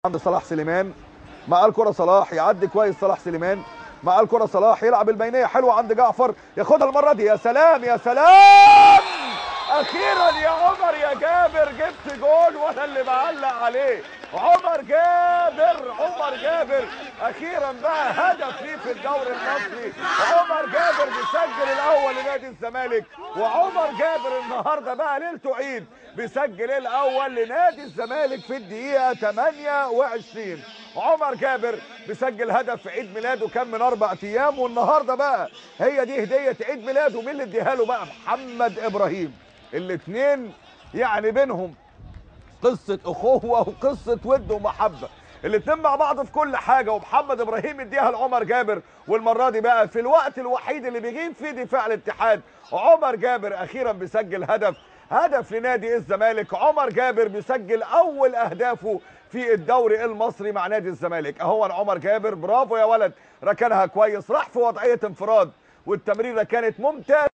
عند صلاح سليمان، مع الكرة صلاح يعدي كويس، صلاح سليمان مع الكرة، صلاح يلعب البينية حلوة عند جعفر، ياخدها المرة دي، يا سلام يا سلام، أخيرا يا عمر يا جابر جبت جول وأنا اللي بعلق عليه. عمر جابر، عمر جابر أخيرا بقى هدف ليه في الدوري المصري. عمر جابر بيسجل الأول لنادي الزمالك، وعمر جابر النهارده بقى ليلته عيد، بيسجل الأول لنادي الزمالك في الدقيقة 28. عمر جابر بيسجل هدف في عيد ميلاده كان من 4 أيام، والنهارده بقى هي دي هدية عيد ميلاده. مين اللي اديها له بقى؟ محمد إبراهيم. الاثنين يعني بينهم قصة أخوة وقصة ود ومحبة، الاثنين مع بعض في كل حاجة، ومحمد إبراهيم اديها لعمر جابر، والمرة دي بقى في الوقت الوحيد اللي بيجيب فيه دفاع الاتحاد، عمر جابر أخيرا بيسجل هدف لنادي الزمالك. عمر جابر بيسجل أول أهدافه في الدوري المصري مع نادي الزمالك. أهو عمر جابر، برافو يا ولد، ركنها كويس، راح في وضعية انفراد، والتمريرة كانت ممتازة.